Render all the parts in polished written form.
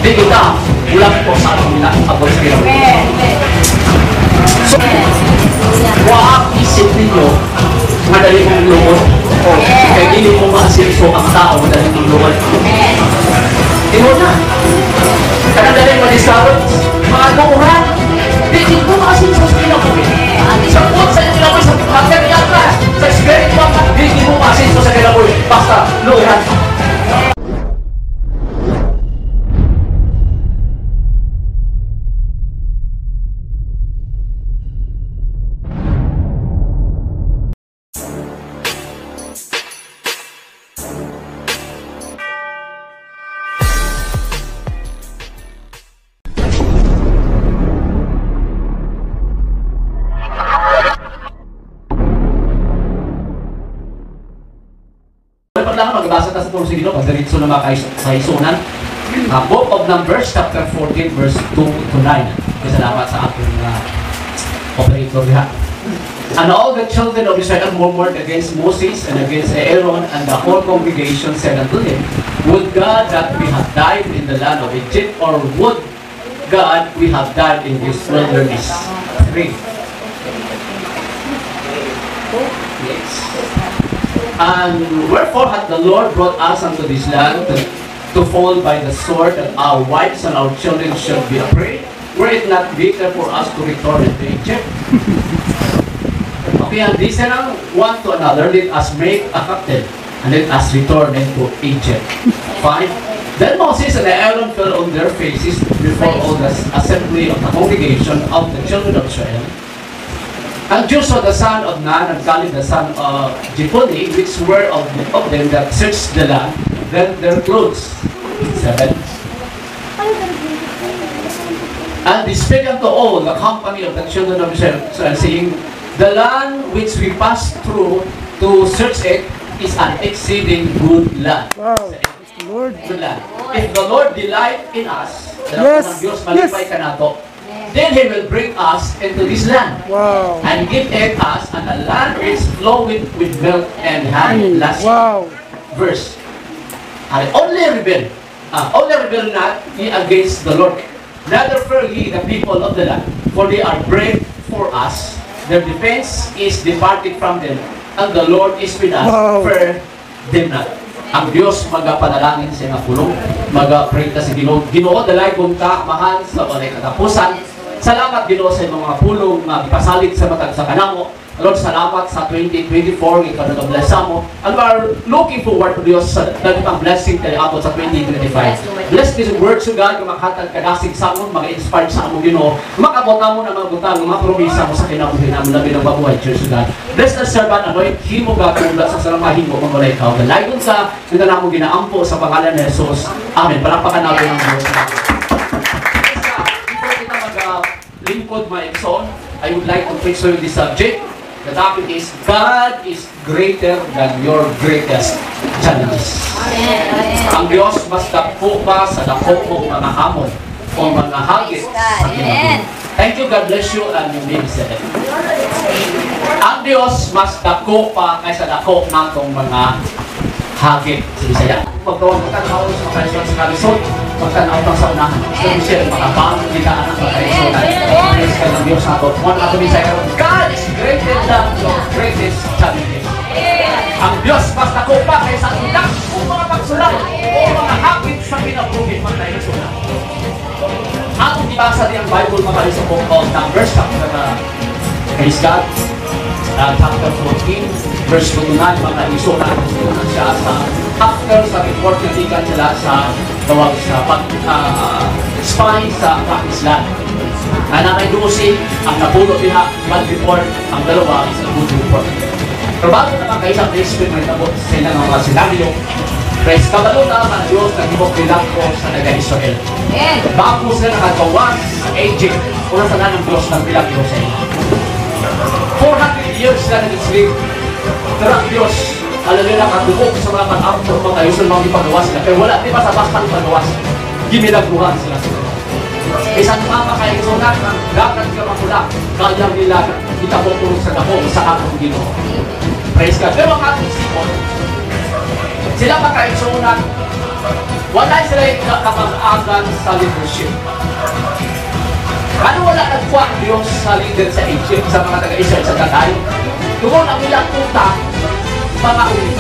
Di kita ulang po sa atong nila abot sa kinabuhi. So, waak isip ninyo, madali mong luod. O, kaya dili mo maasinso ang tao, madali mong luod. Tinuod na. Kanang dali ma-discourage, mga luoran. Di mo maasinso sa kinabuhi. Sa puot sa kinabuhi, sa material ka, sa spiritual ka, di mo maasinso sa kinabuhi. Basta, luoran. Magbasa ta sa pulong sa Ginoo pagdiretso na makaisunan. Book of Numbers chapter 14 verse 2 to 9. Salamat sa atong operator diha. And all the children of Israel murmured against Moses and against Aaron, and the whole congregation said unto him, Would God that we have died in the land of Egypt, or would God we have died in this wilderness? 3. Yes. And wherefore hath the Lord brought us unto this land to fall by the sword, that our wives and our children should be afraid? Were it not better for us to return into Egypt? Okay, and they said one to another, let us make a captain, and let us return into Egypt. 5. Then Moses and Aaron fell on their faces before all the assembly of the congregation of the children of Israel. And Joshua the son of Nun and Caleb the son of Jephunneh, which were of them that searched the land, then their clothes. 7. And they spake unto all the company of the children of Israel, saying, The land which we passed through to search it is an exceeding good land. Wow, Lord. Good land. If the Lord delight in us, yes, Diyos malipay yes, kanato, then He will bring us into this land. Wow. And give it us, and the land is flowing with milk and honey. Last wow. verse. I only rebel not ye against the Lord, neither fear ye the people of the land, for they are brave for us. Their defense is departed from them, and the Lord is with us. Wow. Fear them not. Ang Diyos magapanalangin sa mga pulong, magapray ta sa Ginoo. Ginoo, dalay kong ka, mahal sa walay katapusan. Salamat Ginoo sa imong mga pulong nga gipasalig sa matag sa kanamo. Lord, salamat sa 2024, ikaw nag-bless sa mo. And we are looking forward to Diyos sa dagpang blessing kay ato sa 2025. Bless this words to God, makatag kadasig sa amon, maka-inspired sa among Ginoo. Makabot mo ng mga butang, mga promisa mo sa kinabuhi namon labi ng mabuhay, Church to God. Bless the servant, anoint him o God, kung sa salamahin mo, mamulay ikaw. Dalayon sa ito na among ginaampo sa pangalan ni Jesus. Amen. Palakpakan natin ang Diyos. Before kita mag-lingkod, mga igsoon, I would like to preach to you this subject. The topic is, God is greater than your greatest challenges. Amen. Ang Diyos mas dako pa sa dako mong mga hamon o mga hagit sa kinabuhi. Thank you, God bless you, and you may be seated. Ang Diyos mas dako pa kaysa dako natong mga hagit. Sa Bisaya, pagkawag magtanaw sa makaison sa kalisod, magtanaw pang sa unahan. So, Michelle, makapang kita anak makaisunan. Praise ka ng Diyos nato. One ato Bisaya, God is greater than your greatest challenges. Ang Diyos mas dako pa kaysa ang dako mga pagsulay o mga hagit sa kinabuhi makaisunan. Atong ibasa di ang Bible mga sa Book of Numbers, chapter praise God, chapter 14, verse 2 to 9, mga isunan siya sa after sa report na gikan sila sa tawag sa pag spy sa promised land. Na may 12, ang napulo diha bad report, ang dalawa is a good report. Pero bago naman kayo sa Facebook may tabo sa ilang mga senaryo, praise kabalo na ang Diyos na himok milagro sa taga-Israel. Bago sila nakagawas sa Egypt, una sa ng Diyos ng milagro sa ila. 400 years sila nag-slave. Pero ang Diyos, alam nila katubok sa mga pag-ampo mga ayusan mga ipagawas sila. Pero wala, di ba sa bastang pagawas, ginilagruhan sila sa Isang mama kay isunan ang dagat ka makula, kaya nila itapupulong sa dako sa atong Ginoo. Praise God. Pero ang atong isipon, sila makaisunan, wala sila kapag kahaagan sa leadership. Ano wala nagkuha ang Diyos sa leader sa Egypt, sa mga taga-Israel sa Tatay? Tungod ang ilang utak, mga ulit.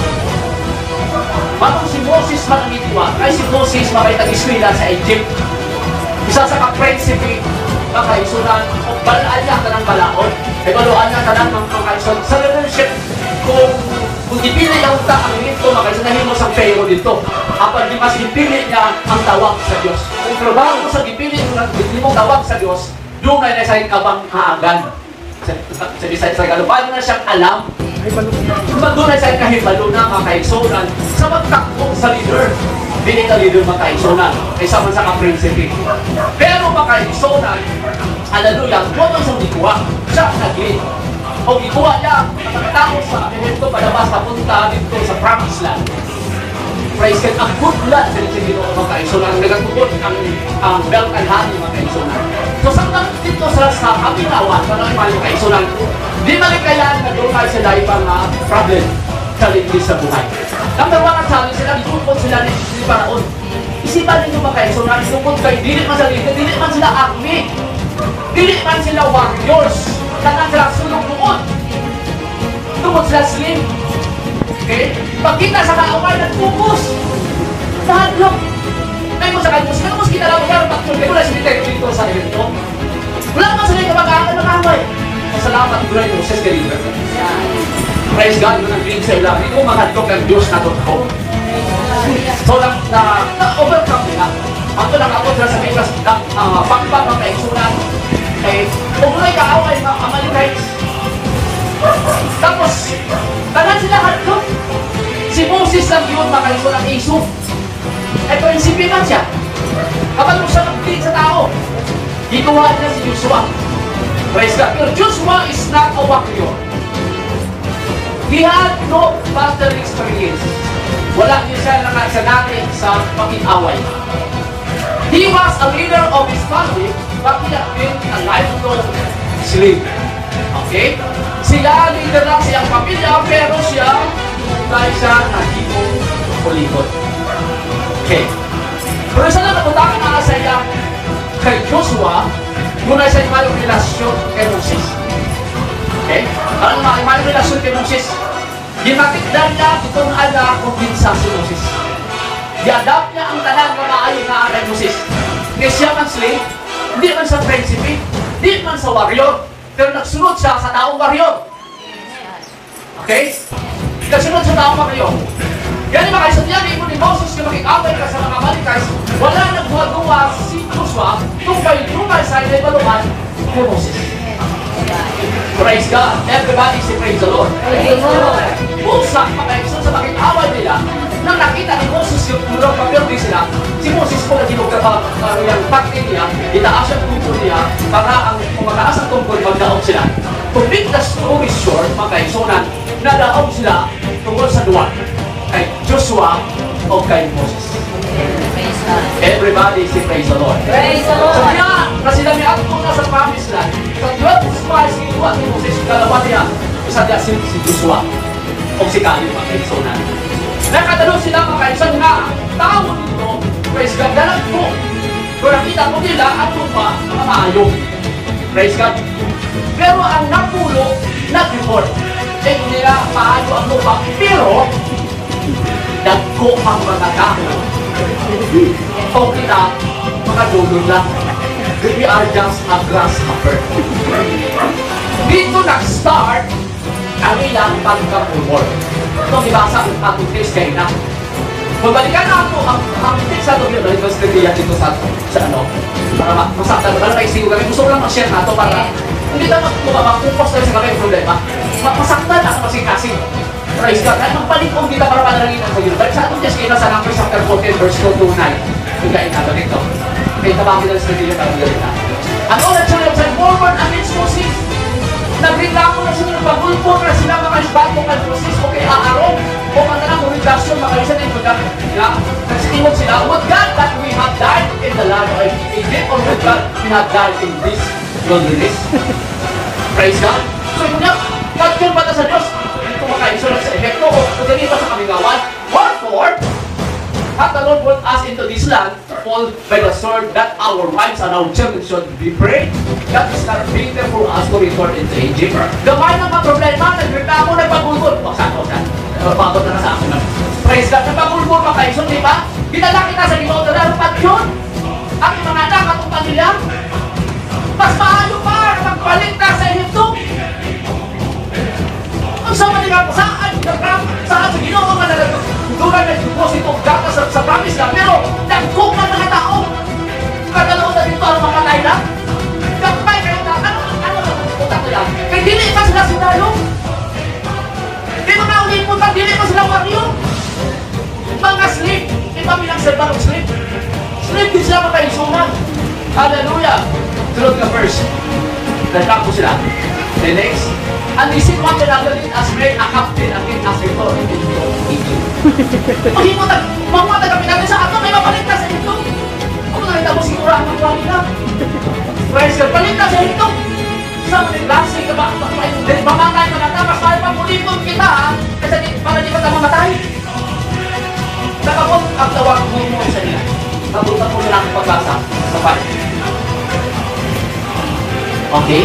Manong si Moses man ang gituwa, kay si Moses mga tag-eskwela sa Egypt. Isa sa ka-prinsipe, makaisunan, o balaan niya tanang balaod, ay baluan niya tanang mga makaisunan. Sa leadership, kung gipili ang ta ang dito, makaisunan, nahimo sa Pharaoh dito. Apan di mas gipili niya ang tawag sa Diyos. Kung trabaho mo sa gipili mo ng mo tawag sa Diyos, doon na sa kabang haagan. Sa Bisaya sa Tagalog, paano na siyang alam? Doon na siya kahibalo na makaisunan sa magtakbo sa leader. Dili ka leader makaisunan. Kaysa man sa ka-prinsipe. Pero makaisunan, hallelujah, doon ang siyang gikuha. Siya ang nag-lead. O gikuha niya ang mga tao sa Ehipto palabas papunta dito sa Promised Land. Praise God. Ang good land sa Ginoo mga kaisunan. Ang nagatukod ang milk and honey mga kaisunan. So sa dito sa kaminawan, para mga kaisunan, di malikayan na doon tayo sa iba nga problem, challenges sa buhay. Number one ang challenge sila, gitupod sila ni Paraon. Isipan ninyo mga kaisunan, tungkol kay dili man sila leader, dili man sila army, dili man sila warriors, tanan sila sulong buod. Tungkol sila slim. Okay? Pagkita sa kaaway, nagfocus. Nahadlok. Ngayon mo sa kanyos, kaya mas kita lang pero pag wala sila dito sa Ehipto. Wala man sila kamag-aakal ng away. Masalamat ko rin Moses kay leader. Praise God, yun ang dream sa ila. Hindi ko makadlok ng Diyos na totoo. So, na overcome nila. Ang ito nakabot sila sa Meklas, na pakpak ng kaigsunan. Okay? Kung wala'y kaaway, mga Amalekites. Tapos, tanan sila hadlok. Si Moses lang yun, makaigsunan ang iso. Ito, isipin man siya. Kapag mo siya mag sa tao, ginawa niya si Joshua. Praise God. Pero Joshua is not a warrior. He had no battle experience. Wala niya siya nakasanati sa pakit-away. He was a leader of his family, but he had been a lifelong slave. Okay? Siya, leader lang siyang pamilya, pero siya, dahil siya naging kulikot. Okay. Pero isa lang nabutangan na sa iya kay Joshua, muna siya yung relasyon kay Moses. Okay? Parang may relasyon kay Moses. Gimatikdan niya itong ala kung kinsa si Moses. Giadapt niya ang tanan nga maayo nga kay Moses. Kaya siya man slave, hindi man sa prinsipe, hindi man sa warrior, pero nagsunod siya sa taong warrior. Okay? Nagsunod sa taong warrior. Yan mga kaisan niya, ni Moses na makikaway ka sa mga Amalekites, wala nagbuhat-buha si Joshua tungkay lungay sa inay kay Moses. Praise God. Everybody say praise the Lord. Praise the Lord. Busa, mga sa makikaway nila, nang nakita ni Moses yung murang papel sila, si Moses po na ginugka pa yung pati niya, itaas ang tungkol niya, para ang kung mataas ang tungkol, magdaog sila. To make the story short, mga kaisunan, nadaog sila tungkol sa duwa kay Joshua o kay Moses. Praise God. Everybody say praise the Lord. Praise the Lord. So kaya, kasi dami ako na sa promised land, sa 12 spies, ginawa ni Moses, dalawa niya, isa niya si Joshua o si Caleb, mga kaisunan. Nakatalo sila mga kaisunan nga, tao dito, praise God, dalag ko. Kung nakita ko nila, at pa, mga maayo. Praise God. Pero ang napulo, nag-report. Eh, nila maayo ang lupa, pero, dagko ang mga tao. O kita, mga dulon lang. We are just a grasshopper. Dito nag-start ang ilang pagka-rumor. Ito, ibasa ang atong text kay na. Magbalikan na ako ang text sa itong balik sa dito sa ano, para masaktan. Para may sigo kami. Gusto ko lang mag-share na ito para hindi na mag-focus tayo sa kami problema. Masaktan ako kasi. Praise God. At magpalikong kita para panalangin ang Panginoon. Balik sa atong text kayo sa Numbers chapter 14 verse 2 to 9. Yung kain na ito. Kaya tabangin na sa video para magaling na. Ang all the children said, forward against Moses. Nagreklamo na sila, nagpagulpo na sila mga isbato kay Moses o kay Aaron. O ang tanang relasyon mga isa din pagka nga nagsitimog sila, would God that we have died in the land of Egypt, or would God we have died in this wilderness? Praise God. So yun nga, God ba sa Diyos? Ito makaisulat sa epekto o dali ba sa kamingawan? Wherefore, hath the Lord brought us into this land fall by the sword, that our wives and our children should be prey? That is not better for us to return into Egypt." Gamay ng mga problema, nagreklamo, nagpagulgol. Waksan, waksan. Pagod na sa akin. Praise God. Nagpagulgol pa kayo, di ba? Gidala kita sa Ginoo, dala yun. Ang mga anak, atong pamilya. Mas maayo pa, magbalik na sa Egypto. Ang sama nila, saan, saan sa Ginoo nga nalagod? Doon na nagdeposito gata sa promise na, pero dagko man mga tao. Kadalaw na dito ang mamatay na. Gagmay kayo na, ano, ano, utak nila? Kaya dili pa sila sundalo. Di mga ulipon pa, dili pa sila warrior. Mga slave, di ba bilang servant of slave? Slave din sila, mga kaigsuonan. Hallelujah! Sunod nga verse. Nagkampo sila. The next. "And they said one to another, 'Let us make a captain and let us return into Egypt.'" Mahimo tag, mamuha tag natin sa ato, may mabalik na sa Egypto. Kung nakita mo siguro ang mga nila. Praise God, balik na sa Egypto. Sa mga klase ka ba, mamatay mga ta, mas mahal pa mulipon kita ha, kasi di, para di pa ta mamatay. Nakabot ang tawag mo sa nila. Nabutan ko sila ang pagbasa sa 5. Okay?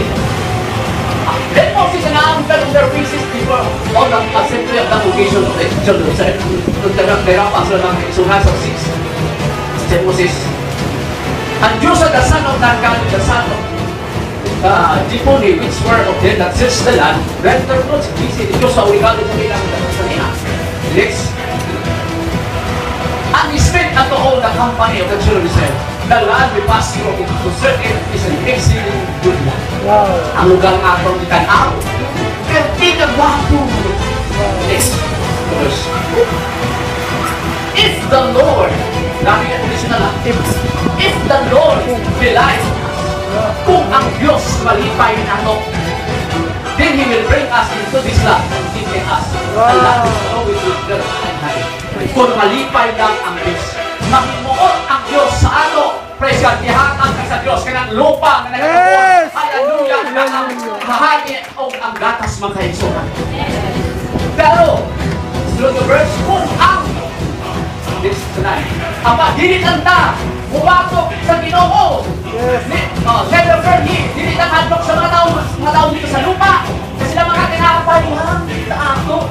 Then Moses and Aaron fell on their faces before all the assembly of the congregation of the children of Israel. Nung nahirapan sila ng isuhan sa 6. Said Moses, "And Joshua the son of Nun, the son of Jephunneh, which were of them that searched the land, rent their clothes." Busy ni Joshua, uligali sa ilang sa niya. Next. "And he spake unto all the company of the children of Israel, 'The land we pass through to search it is an exceeding good land.'" Ang lugar nga atong gitan-aw. Pero tinagwapo. Next verse. "If the Lord," lagi ang conditional ah. "If the Lord delights us," kung ang Diyos malipay nato, "then He will bring us into this land and give it us, a land flowing with milk and honey." Kung malipay lang ang Diyos, mahimuot ang Diyos sa ato. Praise God, ihatag ka sa Diyos, kanang lupa nga nagkatuon. Hallelujah, na ang honey o ang gatas, mga kaigsuonan. Pero, through the verse, kung ang this tonight, ama, dili lang ta mubatok sa Ginoo. Oh, never fear ye, dili ta hadlok sa mga tao dito sa lupa. Kasi sila mga tinapay lang sa ato.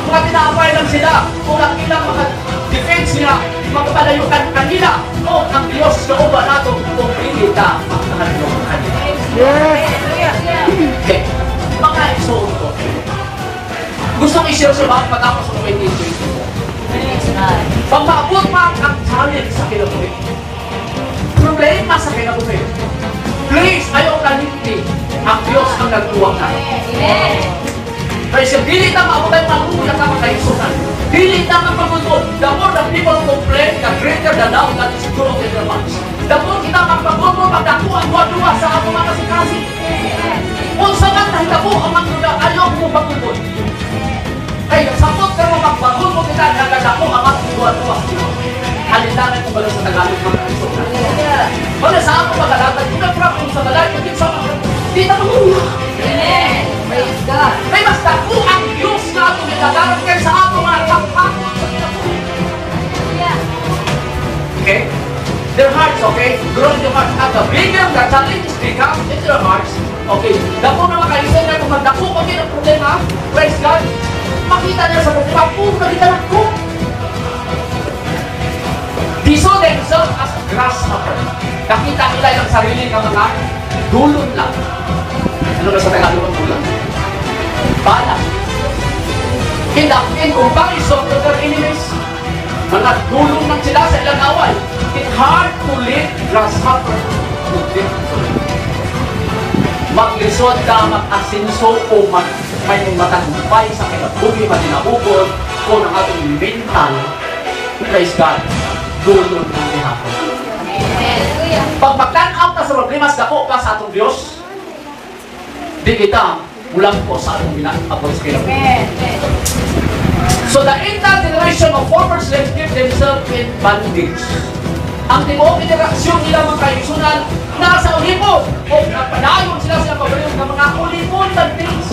Mga tinapay lang sila. Kung ang ilang mga defense nila, magpalayo kan kanila. O ang Diyos kauban nato kung dili ta magkahadlok kanila. Okay. Mga igsoon ko, gusto kong i-share sa mga matapos ng 2024. Pag maabot man ang challenge sa kinabuhi, problema sa kinabuhi, please, ayaw kalimti, ang Diyos ang nagtuwang natin. Kaya siya, dili na maabot tayo maluya ka, mga kaigsuonan. Dili na magpagulgol. The more the people complain, the greater the doubt that is growing in their minds. The more kita magpagulgol, magdako ang duwa sa atong mga kasing. Unsa man nahitabo ang mga ayaw mo pagulgol. Kay sapot ka mo magpagulgol kita, nagadako ang atong duwa-duwa. Halinlangan ko ba sa Tagalog, mga kaigsuonan? Wala sa ako magalatag, kung nag-problem sa balay, kung sa mga, di na mahuya. Praise God. May mas dako ang Diyos na atong gitagaran kaysa ato mga kapakot sa kinabuhi. Okay? Their hearts, okay? Grow in their hearts. At the bigger the challenges become in their hearts, okay, dako na makaisa na kung magdako ko din ang problema, praise God, makita niya sa problema, puro na kita ko. They saw themselves as grasshopper. Nakita nila yung sarili ng mga dulon lang. Ano ba sa Tagalog ang dulon? Bala. In comparison to their enemies, mga dulon lang sila sa ilang away. It's hard to lead grasshopper to victory. Maglisod ka mag-asinso o mag may matagumpay sa kinabuhi, madinaugon kung ang atong mental, praise God, dulon ng gihapon. Pag magtan-aw ta sa problema sa dako pa sa atong Diyos, di kita mulang po sa atong ginaabot sa kinabuhi. So the entire generation of former slaves keep themselves in bondage. Ang tibuok generasyon nila, mga kaigsuonan, nasa ulipon o napadayon sila sa pabalyon ng mga ulipon days.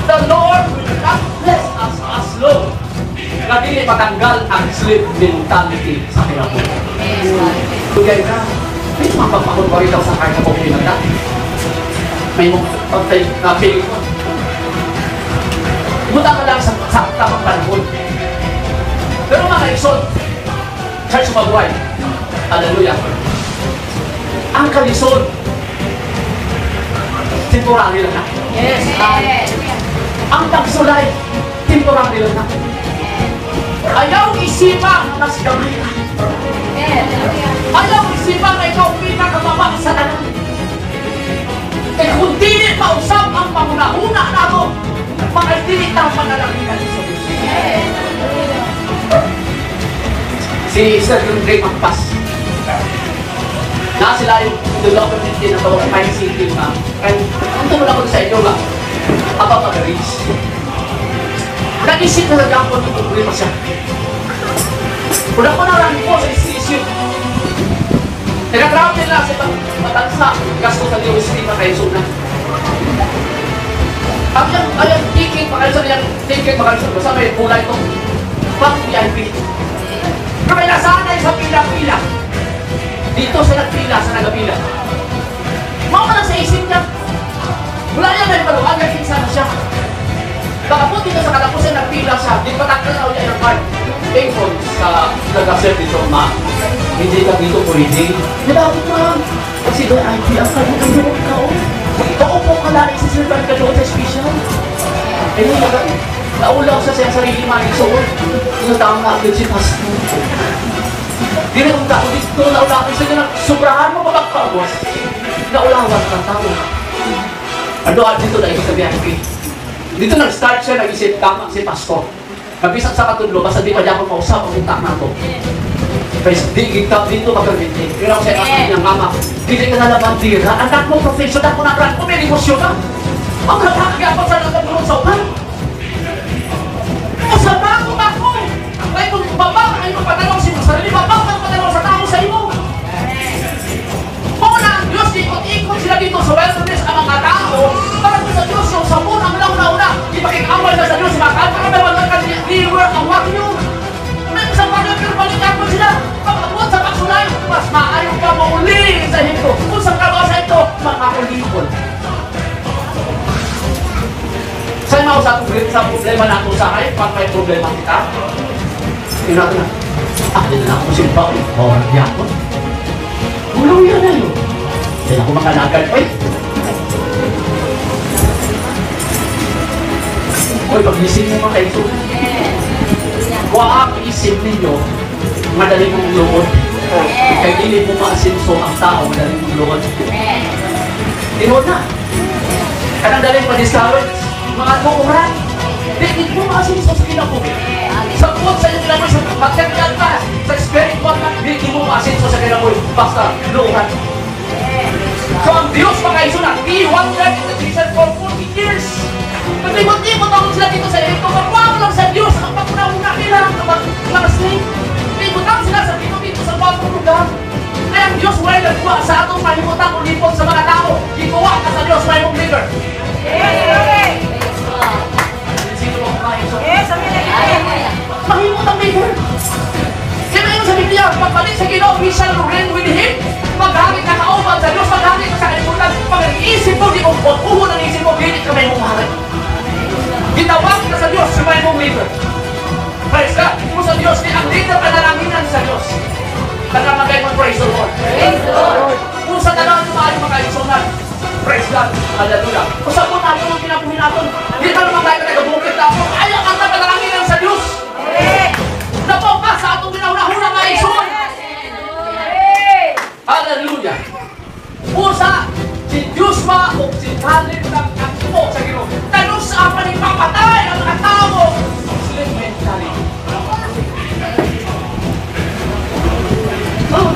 The Lord will not bless us as long na dili matanggal ang slave mentality sa kinabuhi. Tugay ka. May mga pagpakunwari daw sa kanya kung pinagda. May mong pagpili ko. Buta ka lang sa tamang panahon. Pero mga kaigsoon, Church of Mabuhay, hallelujah. Ang kalisod, temporary lang na. Yes. Ang pagsulay, temporary lang na. Ayaw isipan na mas gamay ka. Ayaw isipan na ikaw pinakamama sa tanan. Kaya kung dili mausap ang panguna-una nato, mga dili ta panalakinan sa Diyos. Si Sir Greg Magpas, na sila yung development din na tawag Pine City na. And ang tumulong ako sa inyo nga, about the race. Nag-isip na nagkakon ng problema siya. Una ko na po sa issue. Nag-travel na sa ibang matansa, gasto sa DOST pa kayo suna. Ang yung ticket pa kayo sa iyang ticket pa kayo sa basta may kulay ito. Pang VIP. Pero may nasanay sa pila-pila. Dito sa nagpila, sa nagapila. Mao man lang sa isip niya. Wala niya may paluan, naging sana siya. Baka po dito sa katapusan nagpila siya, di pa takal na ulit ang card. Thankful sa nag-accept dito, ma. Hindi ka dito pwede. Di ba, ma'am? Kasi doon IP ang card mo kayo ka, oh. Paupo ka lang, isi-serve ka doon sa special. Eh, naulaw siya sa sarili mga igsoon. Yung tama, si Pastor. Di na kung tao dito, naulaw siya na sobrahan mo mapagpawas. Naulawan ka tao. Ano dito na ibig sa VIP? Dito nag-start siya, nag-isip, tama si Pastor. Nabisan sa katudlo, basta di pa niya ako mausap ang utak na to. Di dito magagawin. Pero ako sa akin niyang mama, dili ka na labandira, anak mo, professional ako na brand ko, may negosyo ka. Ang nakakagapon sa nagkagulong sa upan. Usap ako ako! Ay kung baba ka kayo magpatanong sa sarili, baba ka magpatanong sa tao sa imo. Muna ang Diyos, ikot-ikot sila dito sa wilderness ang mga tao, para sa Diyos yung sabon ang nauna-una, ipakikawal na sa Diyos, makakalpa ka na ka river ang warrior. May isang bagay pero balikan mo sila, pag-abot sa pagsulay, mas maayo ka mauli sa Ehipto. Kung sa kabaw sa Ehipto, makakulipol. Saan mo sa problema nato sa akin? Pag may problema kita, yun natin na, ah, na ako simba, oh, yapon. Ulo yan na yun. Hindi ako makalagal. Ay! Uy, pag-isip mo mga kayo. Huwag isip ninyo, madali mong luod. Kaya dili mo maasinso ang tao, madali mong luod. Tinuod na. Kanang dali pa-discourage, mga tuuran. Dili mo maasinso sa kinabuhi. Sa buot sa iyong kinabuhi, sa pagkakyan ka, sa spiritual na, dili mo maasinso sa kinabuhi. Basta, luoran. So ang Diyos mga iso na, He wandered in the desert for 40 years. Naglibot-libot ako sila dito sa Ehipto. Magwago lang sa Diyos ang paguna-una nila ng mga slave. Libutan sila sa dito sa bagong lugar. Kaya ang Diyos wala nagkuha sa atong mahimutang ulipot sa mga tao. Gikuha ka sa Diyos, may mong leader. Sino mo kumain? Mahimutang leader. Sino yung sa Biblia? Pagbalik sa Ginoo, we shall reign with Him. Maghari ka kauban sa Diyos, maghari ka sa kalibutan. Pag ang isip mo, di mo uhon ang isip mo, dili ka may mong hari. Gitawag ka sa Diyos, sumay mong leader. Praise God. Kung sa Diyos, di ang leader panalanginan sa Diyos. Taga magay mo, praise the Lord. Praise the Lord. Kung sa tanan, maayo makaisunan. Praise God. Hallelujah. Kung sa po natin ang kinabuhi natin, di ka naman tayo nagabukit na ako. Ayaw ang panalanginan sa Diyos. Napaw ka sa atong ginahuna-huna maisunan. Hallelujah. Usa, si Joshua o si Caleb ng akmo sa Ginoo. Tanong sa apa ni papatay ang mga tao. Slave mentality. Oh.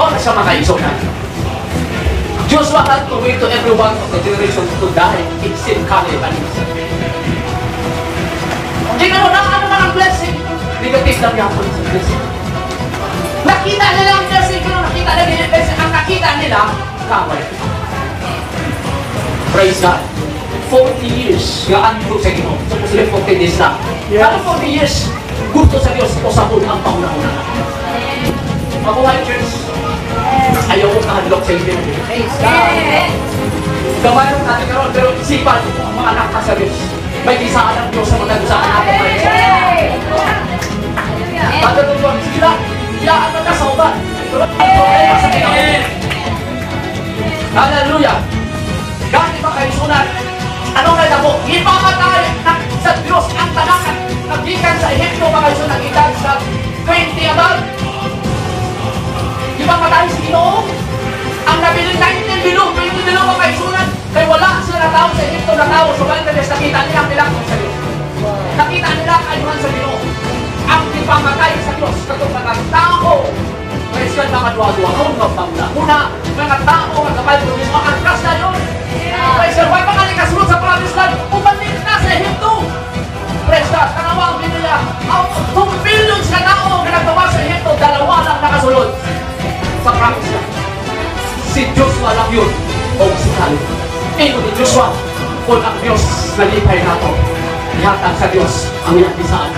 Oh, nasa mga kaisunan. Joshua had to wait to everyone of the generation to die except Caleb and himself. Tingnan mo na ano man ang blessing. Negative lang yapon sa blessing. Nakita nila ang blessing, pero nakita nila yung blessing. Ang nakita nila, kaway. Praise God. 40 years, gaan ko sa Ginoo. So, posible 40 days na. Yes. Ano 40 years? Gusto sa Diyos, usabon ang panghuna-huna. Mabuhay, church. Ayaw ko kahadlok sa inyo. Praise God. Gamay lang natin karon, pero isipan ang mga anak ka sa Diyos. May gisaan ang Diyos sa mga gusaan natin. Pagkatulong, sige lang, iyaan na ka sa uban. Pero ang problema sa kinabuhi. Hallelujah! Gani ba kayo sunat? Ano nga dako? Ipamatay na sa Diyos ang tanan. Nagikan sa Ehipto mga kaisunan, nagikan sa 20 above. Ipamatay si Ginoo. Ang nabilin 19 below, 20 below mga kaisunan. Kay wala sila na tao sa Ehipto na tao. So balik na nakita nila ang milagro sa Diyos. Nakita nila ang kayuhan sa Ginoo. Ang ipamatay sa Diyos katong mga tao. Praise God, mga duwa-duwa kung una, mga tao nga gamay ko ang angkas na yun. Praise God, why pa nga kasulod sa promised land? Ubalik na sa Ehipto. Praise God, tanawa ang Biblia. Out of 2 millions ka tao nga nagtawa sa Ehipto, dalawa lang nakasulod sa promised land. Si Joshua lang yun o si Caleb. Ingon ni Joshua, kung ang Diyos nalipay nato, ihatag sa Diyos ang iyang bisaan.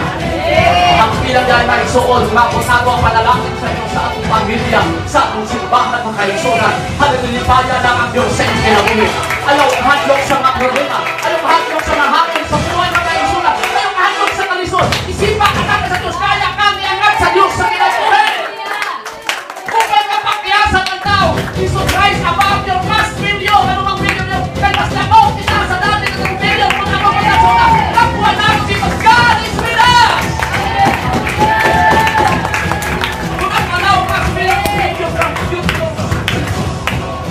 Ang bilang dahil maisuon, mapos nato ang panalangin sa Diyos sa atong pamilya, sa atong simbahan mga kaisunan. Hallelujah, lang ang Diyos sa inyong kinabuhi. Ayaw hadlok sa mga problema, ayaw hadlok sa mga hatol sa buhay mga kaisunan, ayaw hadlok sa kalisod. Isipa ka na sa Diyos, kaya kang iangat sa Diyos sa kinabuhi. Kung may kapakyasan ang tao, Jesus Christ above your past failure, ano mang failure niyo, kay mas lakaw kita sa dati ng failure, kung ano ang pagkasuna, nakuha natin because God is with us! Do not allow past failure to take you from future.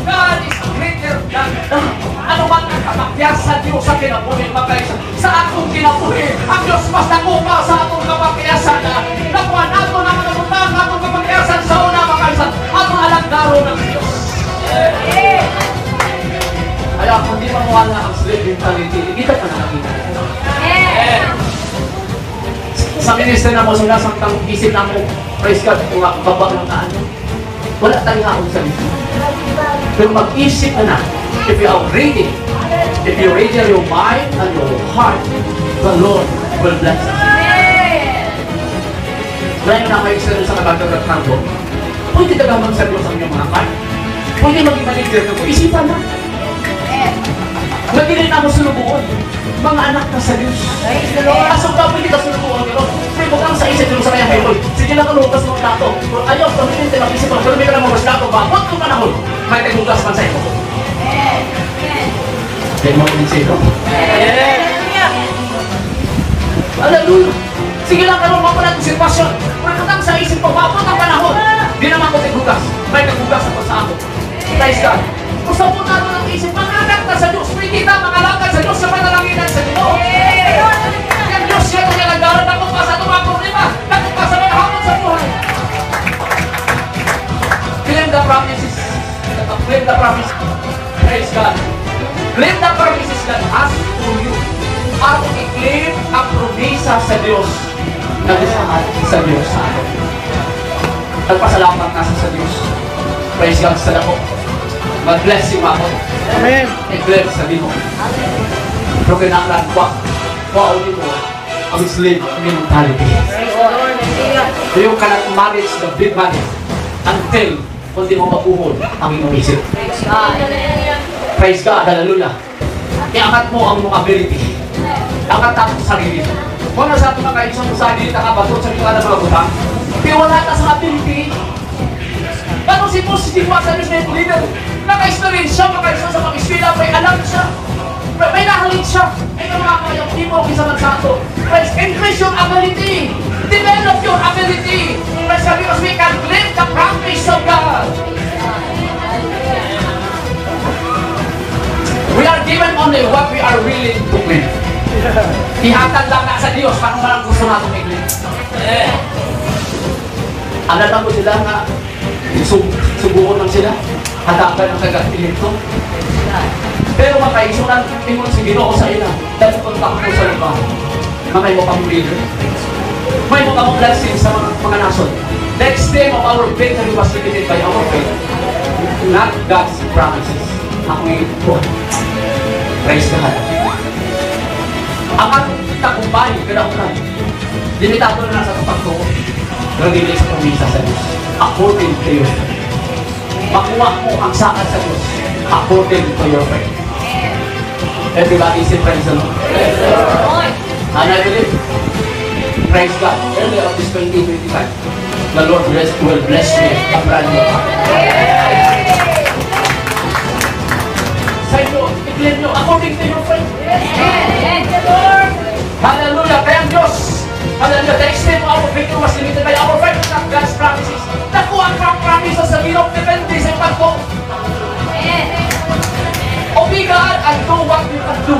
God is greater than that. Ano man ang kapakyasan Diyos sa kinabuhi, magkaisa, sa atong kinabuhi, ang Diyos mas nakuha sa atong kapakyasan na nakuha nato na mga butang atong kapakyasan sa una, magkaisa, atong alagdaro ng Diyos. Kaya kung di mawala ang slave mentality, kita ka nakakita. Sa ministry na mo, sa samtang isip na mo, praise God, kung baba lang ka ano, wala tayong haon sa dito. Pero mag-isip ka na, if you are ready, if you ready your mind and your heart, the Lord will bless us. Ngayon na kayo sa kabagdag-kargo, pwede ka mag-seryo sa inyong mga card. Pwede maging manager ka. Isipan na. Nagilin na mo sulubuon. Mga anak ka sa Diyos. Praise the Lord. Asong ka pwede ka sulubuon pero pero kang sa isip sa kanya kayo. Sige lang kalugas mga dato. Pero ayaw, pamilin tayo mag-isip mo. Pero may ka lang mga dato ba? Huwag kong panahon. May tayo man sa imo. Then mo din sa Hallelujah. Sige lang karon mo na sitwasyon. Pero katang sa isip mo, mabot ang panahon. Di naman ko tigugas. May tigugas ako sa ako. Praise God. Kung sa muna ng isip, mga anak na sa Diyos, may kita mga alagad sa Diyos sa panalanginan sa Ginoo. Yan Diyos siya kung nalagaran ako pa sa itong mga problema, ako pa sa mga hamon sa buhay. Claim the promises. Claim the promise. Praise God. Claim the promises God has for you. Atong i-claim ang promisa sa Diyos na gisaad sa Diyos sa atin. Nagpasalamat na sa Diyos. Praise God sa dako. God bless you, ako. Amen. I-claim sa Ginoo. Pero kinahanglan wa wa mo ang slave mentality. Praise the Lord. Hallelujah. You cannot manage the big money until kung di mo mapuhol ang iyong isip. Praise God. Praise God, hallelujah. Iangat mo ang iyong ability. Angat ang sarili. Kung ano sa ating mga kaisang sa dili ta kabatot sa mga mga butang, pero wala ta sa ability. Paano si Moses di sa Diyos na leader? Naka-experience siya, mga kaisa sa pag-eskwela, may alam siya. May nahalin siya. Ay, mga kayong di mo kisa man sa ato. Praise, increase your ability. Develop your ability. Praise God, because we can claim the promise of God. We are given only what we are willing to claim. Ihatag lang na sa Diyos, paano man ang gusto natin i-claim. Eh. Alam mo sila nga, subukan lang sila. Hatakan ang taga-Ehipto. Pero makaisunan, ingon si Ginoo sa ila, dahil kontak ko sa lugar. Mga mo kang leader. May mo kang blessing sa mga nasod. The extent of our victory was limited by our faith, not God's promises. Ako ito. Praise God. Ang atong tagumpay, kadaunan. Limitado na sa pagtuo. Pero dili sa promisa sa Diyos. According to your faith. Makuha mo ang saad sa Diyos according to your faith. Everybody say, "Praise the Lord." Lord. And I believe, praise God, earlier of this 2025, the Lord will bless me a brand new car. Sa inyo, i-claim nyo, according to your faith. Amen. Lord. Hallelujah! Kaya ang Diyos, hallelujah, the extent of our victory was limited by our faith, not God's promises. Naku, ang promises sa Ginoo, depende sa pagtuo. Amen. Obey God and do what you can do.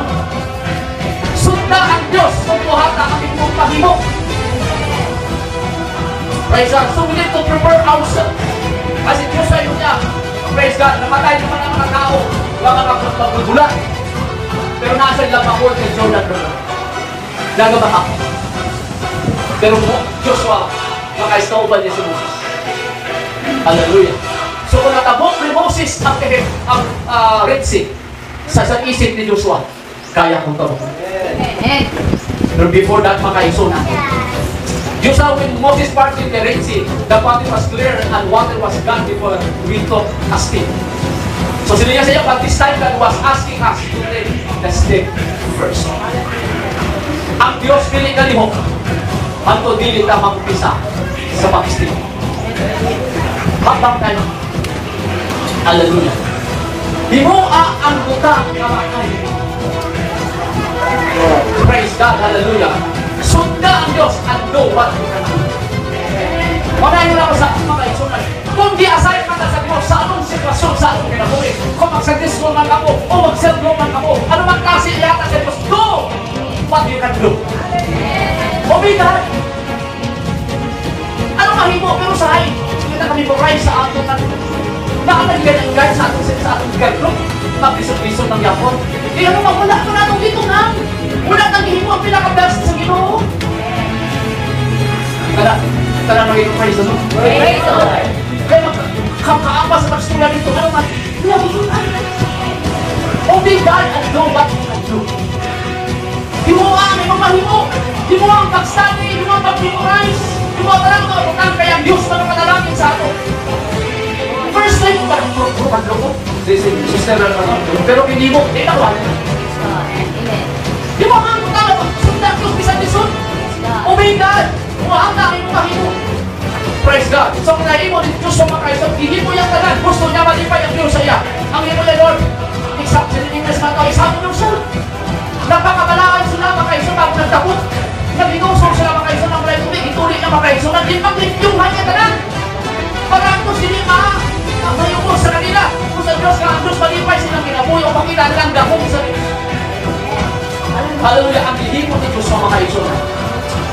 Sunda ang Diyos kung buhata ang imong mahimo. Praise God. So we need to prepare ourselves. Kasi Diyos sa inyo niya, praise God, namatay naman ang mga tao, mga mga. Pero nasa lamahol kay Jordan River. Nagabaha. Pero mo, Joshua, makaistauban niya si Moses. Hallelujah. So kung natabok ni Moses ang Red Sea, sa isip ni Joshua, kaya kong tabok. Amen. Pero before that, makaiso na. Joshua, when Moses parted the Red Sea, the water was clear and water was gone before we took a step. So sila niya sa, but this time God was asking us to take the step first. Ang Diyos dili kalihok, anto dili ta mag-umpisa sa pag-step. Habang tayo. Hallelujah. Himoa ang buta nga makay. Praise God, hallelujah. Sunda ang Diyos and do what you can do. Wala yun ako sa mga isunan. Kung di aside man sa Diyos, sa anong sitwasyon, sa anong kinabuhi, kung mag-Sunday school man ako, o mag-cell group man ako, ano man klase ihatag sa Diyos, do what you can do. Obey God. Ano mahimo? Pero sa hay, kita kami memorize sa ato na nakalagay ng guide sa atong guide group. Maglisod-lisod ng yapon. Eh ano ba, wala ka na itong dito na. Wala nang gihimo ang pinaka-best sa Ginoo. Tara, tara, magiging praise the Lord. Praise the Lord. Kaya magkakaapa sa pagstula dito, ano man, wala dito na. Obey God and do what you can do. Himo ang imong mahimo. Himo ang pag-study, himo ang pag-memorize. Himo ang tanan mga butang kaya ang Diyos na mapanalangin sa ato. First time, parang puro padloko. Si sister na naman. Pero hindi mo, di na kuha. Amen. Di mo ang butang na sundan Diyos bisan lisod. Obey God. Muha ang imong mahimo. Praise God. So kung nahimo ni Diyos sa mga kaisang, gihimo yung tanan. Gusto niya malipay ang Diyos sa iya. Ang himo niya, Lord, except sa English man tao, examine yourself. Napakabalaan sila mga kaisang bago nagtakot. Nag-inusol sila mga kaisang ng walay tubig. Ituli niya mga kaisang. Naglimang-limpyuhan niya tanan. Para ang Diyos hindi ma mayuko sa kanila. Kung sa Diyos nga ang Diyos malipay silang kinabuhi o makita nilang gahom sa Diyos. Hallelujah. Ang gihimo ni Diyos sa mga kaisang.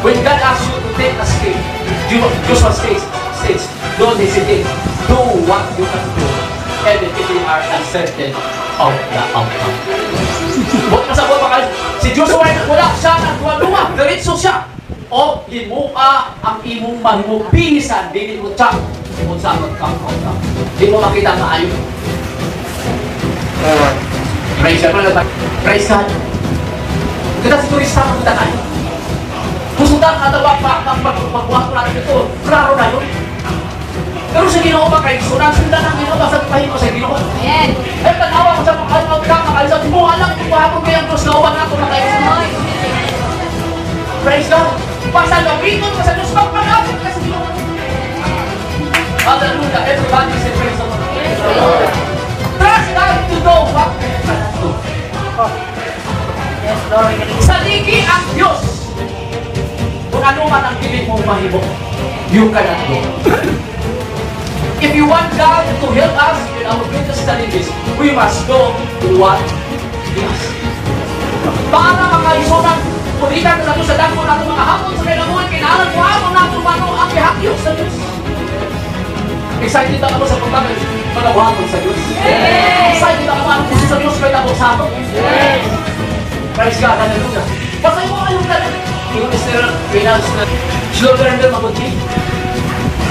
When God asks you to take a step, Joshua states, "Don't hesitate. Do what you can do, even if you are uncertain of the outcome." Huwag na sa buwan mga Si Joshua ay wala siya nagduwa-duwa. Diretso siya. O himua ang imong mahimo bisan dili mo tsak kung sa outcome outcome. Di mo makita ang maayo. Praise God. Praise God. Kita si turista ang tayo. Gusto ta nga daw pa ang pagbuhat ko natin ito. Klaro na yun. Pero sa Ginoo ba kay sunan sundan ang Ginoo basta pahimo sa Ginoo. Amen. Ay tanawa ko sa mga outcome makaisa mo alam kung buhaton kay ang Diyos na uban nato na kayo. Praise God. Basta gamiton ka sa Diyos, magpagapit ka sa Ginoo. Hallelujah. Everybody say, "Praise the Lord." Trust God to know what you can do. Yes, Lord. Saligi ang Diyos. Kung ano man ang dili mo mahimo, you cannot do. If you want God to help us in our greatest challenges, we must go to what He has. Para makaisunan, pulitan sa Diyos sa dagko nato mga hapon sa kinabuhi, kinahanglan ko hapon nato mano ang gihakyo sa Diyos. Excited na ako sa pagkamit, mga buhaton sa Diyos. Excited na ako ang gusto sa Diyos kay tabo sa ato. Praise God, hallelujah. Basta yung mga yung tanan, yung Mr. Reynolds na slow learner mabuti.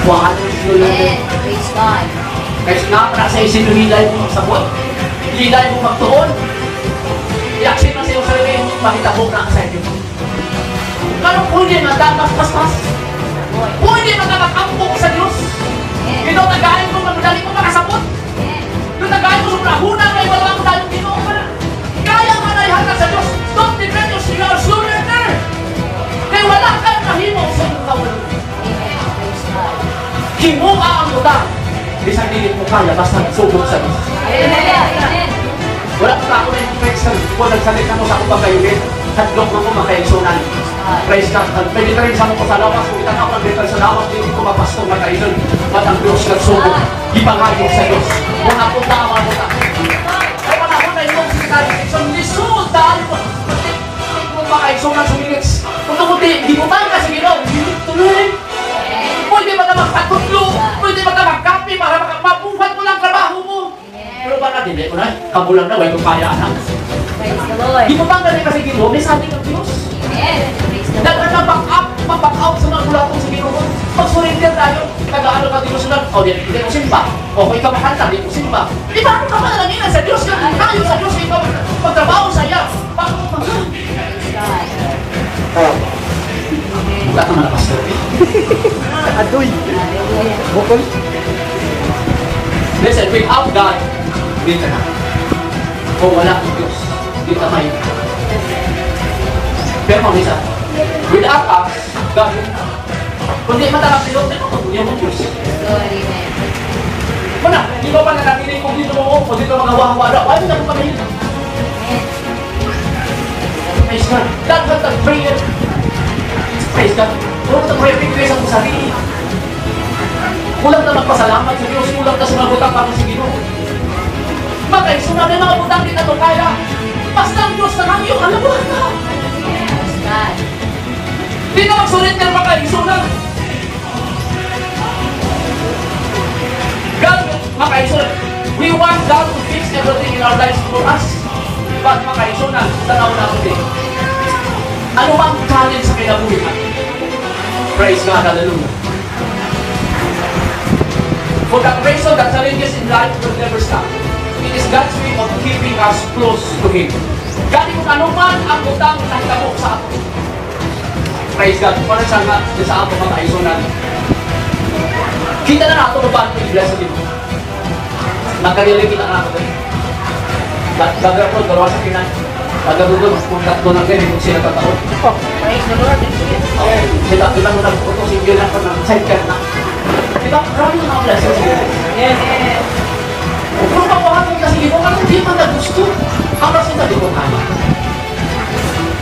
Wala slow learner. Amen. Praise God. Kasi nga, sa isip yung hilay mo magsabot. Hilay mo magtuon. I-accept na sa iyong sarili, makita mo na sa inyo. Anong pwede nga dapat paspas? Pwede man na makampo sa Diyos. Ito, tagayin ko, madali ko makasabot. Ito, tagayin ko, sobrang huna, may wala ko tayong Ginoo. Kaya man ay hanggang sa Diyos. Don't depend on your slow learner. Kaya wala kang mahimo sa iyong kawalan. Himua ang butang. Bisan dili mo kaya, basta sugod sa Diyos. Wala pa ako na yung sa kung nagsalit ako sa akong pagkayulit. Hadlok ko makaigsunan. Praise God. Pwede ka rin sa mo sa lawas. Kung itanaw ng better sa lawas, hindi ko mapastor makaison. But ang Diyos nagsugod. Gipangayo sa Diyos. Kung napunta ang mga buta. Ay panahon na yung secretary section, lisod dahil mo. Pati mo makaigsunan sa minutes. Kung tumuti, gibutang ka sa Ginoo. Tuloy. Pwede ba na magpatutlo? Pwede ba na magkape para mabuhat mo lang trabaho mo? Pero baka dili ko na, kabulang na, way ko kaya anak. Praise the Lord. Gibutang ka rin kasi Ginoo, may sabi ng Diyos. Amen. Praise the Lord. Daghan na back up, ma-back out sa mga bulatong sa Ginoo. Pag-surrender tayo, taga-ano ka Diyos lang, o di, hindi ko simba. O kung ikaw makanta, di ko simba. Di ba ano ka manalangin sa Diyos? Kayo sa Diyos, ikaw pagtrabaho sa iya. Praise God. Wala ka man na, pastor. Adoy. Hallelujah. Bukol. Listen, without God, di ka na. Kung wala ang Diyos, di ka may. Pero mamisa, without us, God will not. Kung di matarap si Lord, ano kung mo Diyos? Lord, amen. Muna, di ba pa nanatili kung dito mo, kung dito mga wawa, why mo na kung. Amen. Praise God. Daghang tag prayer. Praise God. Huwag na prayer request ang sarili. Kulang na magpasalamat sa Diyos, kulang na sa mga butang para sa Ginoo. Bagay, sunod na mga butang di na to kaya. Basta ang Diyos na hangyo, alam mo na. Praise God. Di na mag-surrender pa kayo, sunod. God, makaisunan. We want God to fix everything in our lives for us. But makaisunan, tanaw na din. Ano ba ang challenge sa kinabuhi natin? Praise God, hallelujah. For that reason, the challenges in life will never stop. It is God's way of keeping us close to Him. Gani kung ano man ang butang na hitabo sa ato. Praise God. Para sa nga sa ato mga kaisunan. Kita na nato kung paano i-bless sa Ginoo. Magkarili kita na nato. Gagawin ko, dalawa sa kinan. Gagawin ko, kung tatlo na ganyan, kung sila tataon. Praise the Lord. Okay. Kita, kita mo nag-auto, single lang ko ng sidecar na. Diba? Marami yung mga blessings. Yes. Kung papahatong kasi Ginoo, anong di man na gusto? Ang rason na di ko kaya.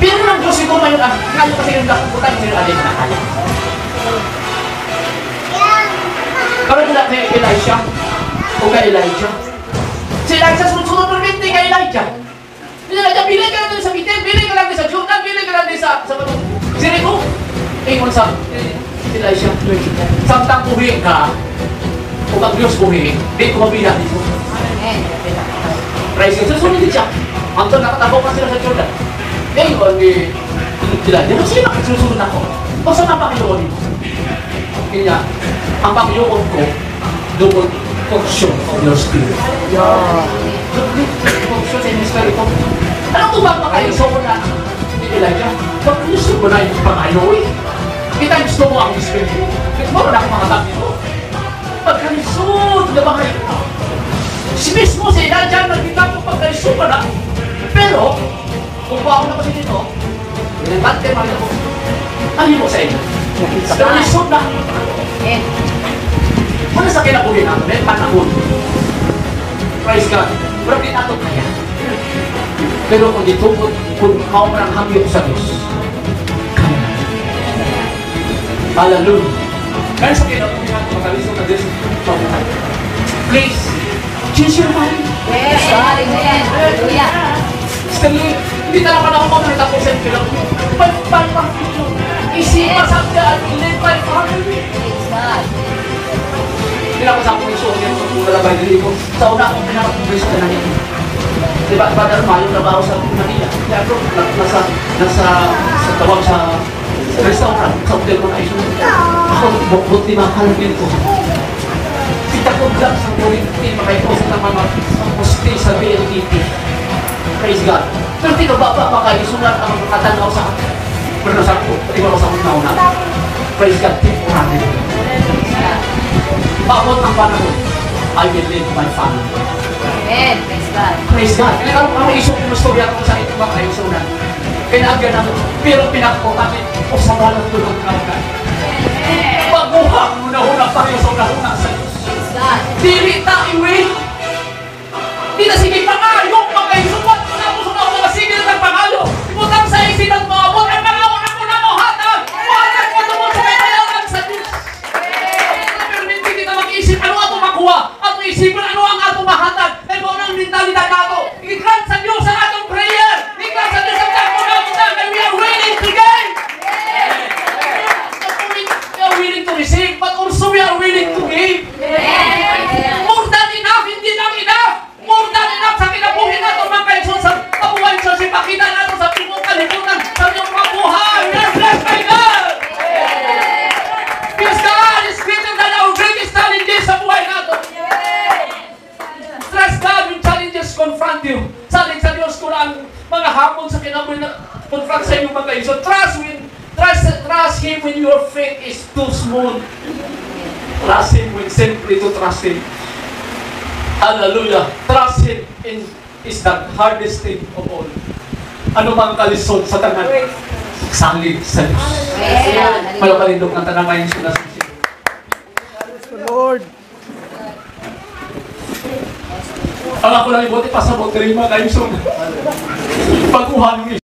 Pero ng Diyos siguro ngayon, ngayon kasi yung nakukutan yung sila, di ko na kaya. Karon nila kay Elisha o kay Elijah. Si Elijah sunod-sunod permente kay Elijah. Hindi Elijah, bili ka lang din sa Bethel, bili ka lang din sa Jordan, bili ka lang din sa Jericho. Ingon sa si Elisha, samtang buhi ka, kung ang Diyos buhi, di ko mabila dito. Amen. Praise God. Susunod din siya. Hanggang nakatabok pa sila sa Jordan. Ingon ni sila, di ba sila susunod ako? O sa mga Panginoon mo? Kanya, ang Panginoon ko, double portion of your spirit. Yeah. Double portion sa inyong spirit. Ano kung ba makaisok ko na ni Elijah? Pag gusto mo na yung Panginoon, kita gusto mo ang spirit mo. Mo na ako makatabi mo. Pagkalisod na ba kayo? Si mismo si Elijah nagkita ko pagkalisod pa na. Pero, kung ako na kasi dito, pinagante makita ko, ano mo sa inyo? Pero lisod na. Amen. Wala sa kinabuhi natin, may panahon. Praise God. Pero di nato kaya. Pero kung ditungkot, kung mao man ang hangyo sa Diyos, kaya natin. Hallelujah. Kaya sa kinabuhi natin, makalisod na Diyos sa buhay. Please, change your mind. Praise God. Amen. Hallelujah. Stanley, hindi na lang ako mamalita ko sa kinabuhi. Pagpapang Isipa sa I will live my family. Praise God. Hindi ako sa akong isuot yan sa wala ba dili ko. Sa una akong pinaka-Chris na nangyay. Di ba, brother, mayo trabaho sa Manila. Kaya ako, nasa, sa tawag sa restaurant, sa hotel ko na isunod. Ako, bukot ni mga ko. Kita ko lang sa kurinti, makay ko sa tama sa poste sa BLTT. Praise God. Pero tino ba ba makaisunan ang mga katanaw sa akin? Pero sa ko, ikaw sa akong nauna. Praise God, temporary. Paabot ang panahon, I will lead my family. Amen. Praise God. Praise God. Kaya ang mga isok yung storya ko sa ito mga kaigsuonan. Kaya naagyan ako, pero pinaka-importante, o sa balang tulog ka ka. Baguha ang una-una pareho sa una-una sa Diyos. Praise God. Dili ta i-wait. Di na sige pangayo, mga kaigsuonan. Tapos una-una sige na pangayo. Ibutang sa isip at maabot ang mga una ko na mohatag. Mohatag ko tungod sa kailangan sa Diyos. Pero hindi kita mag-isip ano ato makuha. Ato isipin ano ang ato mahatag. Kaya mao nang mentalidad nato. I-grant sa Diyos ang atong prayer. I-grant sa Diyos ang dako na utang. And we are willing to give. Not only we are willing to receive, but also we are willing to give. Amen. More than enough, hindi lang enough. More than enough sa kinabuhi nato mga kaigsoon sa kabuhay sa ipakita nato sa tibuok kalibutan sa inyong mga buhay. We are blessed by God. Because God is greater than our greatest challenges sa buhay nato. Trust God when challenges confront you. Salig sa Diyos kung ang mga hamon sa kinabuhi na confront sa inyong mga kaigsoon. Trust Him when your faith is too small. Trust Him when simply to trust Him. Hallelujah. Trust Him is the hardest thing of all. Ano bang kalisod sa tanan? Salig sa Diyos. Praise God. Malapalindog ng tanan ngayon sila sa Praise the Lord. Ang ako lang ibote pasabot rin mga kaigsoon. Baguhan ng